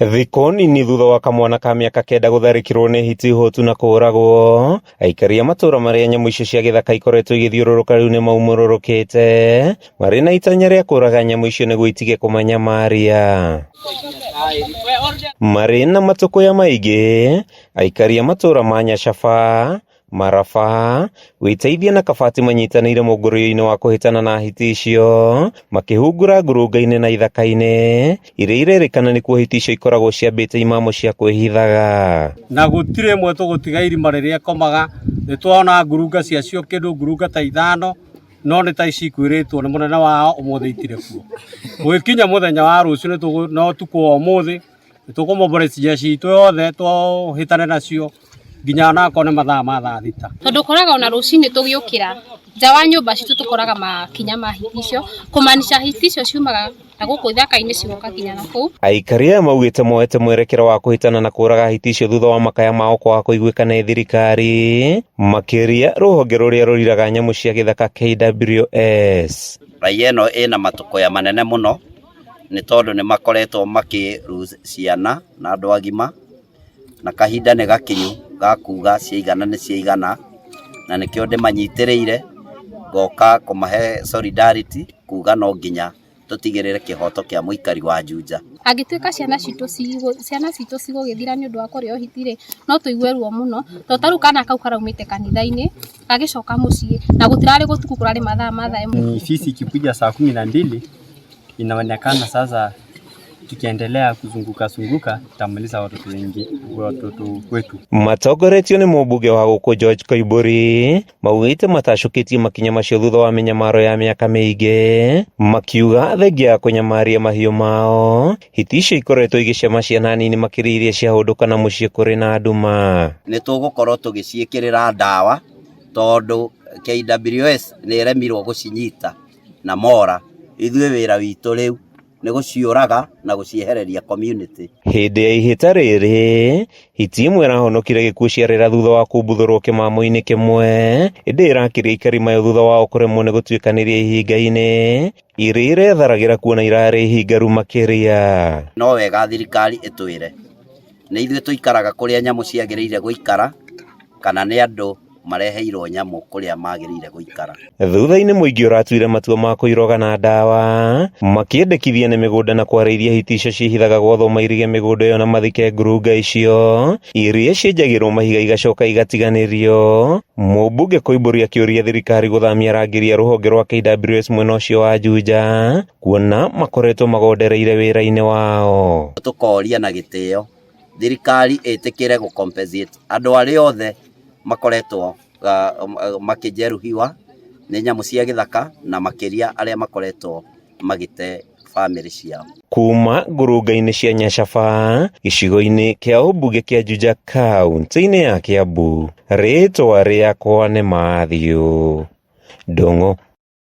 Thikũ nini thutha wa kamwana ka mĩaka 9 gũtharĩkĩrwo nĩ hiti hotu na kũũragwo, aikari a matũũra marĩa nyamũ icio cia gĩthaka ikoretwo igĩthiũrũrũka rĩu nĩ maumũrũrũkĩte marĩ na itanya rĩa kũũraga nyamũ icio nĩguo itige kũmanyamaria. Marĩ na matũkũya maingĩ, aikari a matũũra ma Nyacaba, Maraba, Wĩteithie na Kabati manyitanĩire mũngũrũyo-inĩ wa kũhĩtana na hiti icio, makĩhungura ngurunga-inĩ na ithaka-inĩ iria irerĩkana nĩkuo hiti icio ikoragwo ciambĩte imamo cia kwĩhithaga. Na gũtirĩ ĩmwe tũgũtiga irima rĩrĩa ĩkomaga. Nĩ twona ngurunga ciacio kĩndũ ngurunga ta ithano, no nĩ ta ici ikwĩrĩtwo nĩ mũnene wao ũmũthĩ itirĩ kuo. Gũgĩkinya mũthenya wa rũciũ na ũtukũ wa ũmũthĩ, nĩ tũkũmombora jeshi itũ yothe tũhĩtane nacio nginya onakorwo nĩ mathaa ma thaa 6. Tondũ ũkoraga ona rũcinĩ tũgĩũkĩra nja wa nyũmba citũ tũkoraga makinya ma hiti icio, kũmaanisha hiti icio ciumaga na gũkũ ithaka-inĩ cigoka nginya na kũu. Aikari aya maugĩte moete mwerekera wa kũhĩtana na kũraga hiti icio thutha wa makaya mao kwaga kũiguĩka nĩ thirikari, makĩria rũhonge rũrĩa rũriraga nyamũ cia gĩthaka KWS. Raia ĩno ĩna matũkũya manene mũno nĩ tondũ nĩ makoretwo makĩ lose ciana na andũ agima, na kahinda nĩ gakinyu ga kuga ciaigana nĩ ciaigana, na nĩkĩo ndĩmanyitĩrĩire ngoka kũmahe solidarity kuga no nginya tũtigĩrĩre kĩhoto kĩa mũikari wa Juja. Angĩtuĩka ciana citũ ciana citũ cigũgĩthira nĩ ũndũ wa kũrĩo hiti rĩ, no tũigue ruo mũno, tondũ ta rĩu kana kau karaumĩte kanitha-inĩ gagĩcoka mũciĩ na gũtirarĩ gũtuku kũrarĩ mathaa ma thaa 1. Sisi ikikuja saa 12 inaonekana sasa tukiendelea kuzunguka zunguka tutamaliza watoto wengi watoto wetu. Matongoretio nĩ mũmbunge wa gũkũ George Koimbũri maugĩte matacũkĩtie makinya macio thutha wa mĩnyamaro ya mĩaka mĩingĩ, makiuga thengia ya kũnyamaria mahiũ mao, hiti icio ikoretwo igĩcema ciana nini makĩria iria ciahũndũka na mũciĩ kũrĩ na nduma. Nĩ tũgũkorwo tũgĩciĩkĩrĩra ndawa tondũ KWS nĩ ĩremirwo gũcinyita na mora. Ithuĩ wĩra witũ rĩu nĩ gũciũraga na gũciehereria community. Hĩndĩ ya ihĩta rĩrĩ, hiti ĩmwe ĩrahonokire gĩkuũ ciarĩra thutha wa kumbuthũrwo kĩmamo-inĩ kĩmwe, ĩndĩ ĩrakĩria aikari mayo thutha wao kũremwo nĩ gũtuĩkanĩria ihinga-inĩ iria iretharagĩra kuona irarĩ ihingaru makĩria. No wega thirikari ĩtwĩre nĩ ithuĩ tũikaraga kũrĩa nyamũ ciagĩrĩire gũikara kana nĩ andũ mareheirwo nyamũ kũrĩa magĩrĩire gũikara. Thutha-inĩ mũingĩ ũratuire matua ma kũiroga na ndawa, makĩendekithia nĩ mĩgũnda na kwarĩiria hiti icio ciĩhithaga gwathwo mairige mĩgũnda ĩyo na mathike ngurunga icio iria cienjagĩrwo mahiga igacoka igatiganĩrio. Mũmbunge Koimbũri akĩũria thirikari gũthamia arangĩri a rũhonge rwa KWS mwena ũcio wa Juja kuona makoretwo magondereire wĩra-inĩ wao. Tũkoria na gĩtĩo thirikari ĩtĩkĩre gũ compensate andũ arĩa othe makoretwo makĩjeruhiwa nĩ nyamũ cia gĩthaka na makĩria arĩa makoretwo magĩte bamĩrĩ ciao. Kuma ngurunga-inĩ cia Nyacaba gĩcigo-inĩ kĩa ũmbunge kĩa Juja kaunti-inĩ ya Kiambu, rĩtwa rĩakwa nĩ Matthew Ndung'u.